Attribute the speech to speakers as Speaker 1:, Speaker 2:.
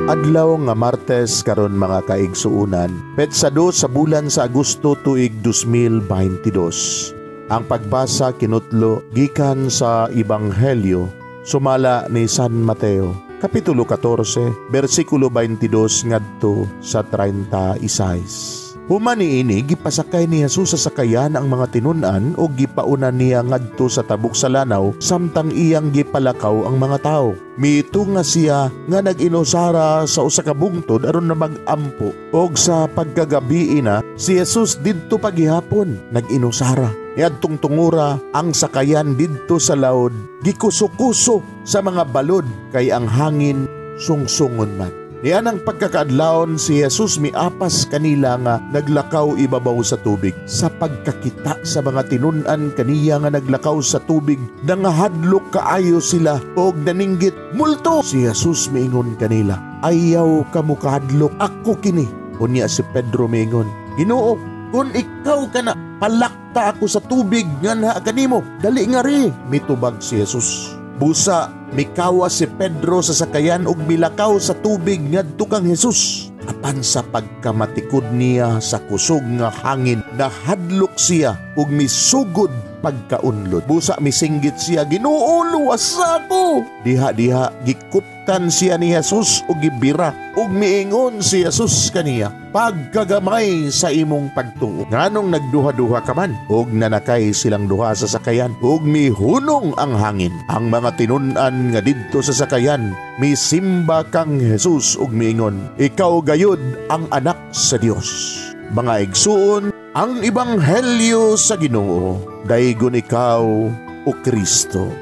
Speaker 1: Adlaw nga Martes karon, mga kaigsuunan, petsa 2 sa bulan sa Agosto, tuig 2022. Ang pagbasa kinutlo gikan sa Ebanghelyo sumala ni San Mateo, Kapitulo 14, bersikulo 22 ngadto sa 36. Human niini, gipasakay ni Jesus sa sakayan ang mga tinun-an ug gipauna niya ngadto sa tabok sa lanaw samtang iyang gipalakaw ang mga tawo. Mitunga siya nga nag-inusara sa usa ka bungtod aron na mag-ampo, og sa pagkagabii na si Jesus didto pagihapon nag-inusara. Niadtong tungura, ang sakayan didto sa laod gikuso-kuso sa mga balod kay ang hangin sungsungon man. Nianang pagkakaadlawon, si Jesus miapas kanila nga naglakaw ibabaw sa tubig. Sa pagkakita sa mga tinun-an kaniya nga naglakaw sa tubig, nangahadlok kaayo sila og naninggit, "Multo!" Si Jesus miingon kanila, "Ayaw kamo kahadlok, ako kini." Unya si Pedro miingon, "Ginoo, kung ikaw kana, palakta ako sa tubig nganha kanimo." "Dali ngari," mitubag si Jesus. Busa mikawas si Pedro sa sakayan ug milakaw sa tubig ngadto kang Jesus. Apan sa pagkamatikod niya sa kusog nga hangin, nahadlok siya ug misugod pagkaunlod. Busa misinggit siya, "Ginoo, luwasa ako!" Diha-diha gikuptan siya ni Jesus ug gibira, ug miingon si Jesus kaniya, "Pagkagamay sa imong pagtuo. Nganong nagduha-duha ka man?" Ug nanakay silang duha sa sakayan ug mihunong ang hangin. Ang mga tinun-an nga didto sa sakayan misimba kang Jesus ug miingon, "Ikaw gayud ang anak sa Dios." Mga igsuon, ang ebanghelyo sa Ginoo. Daygon ikaw, o Kristo.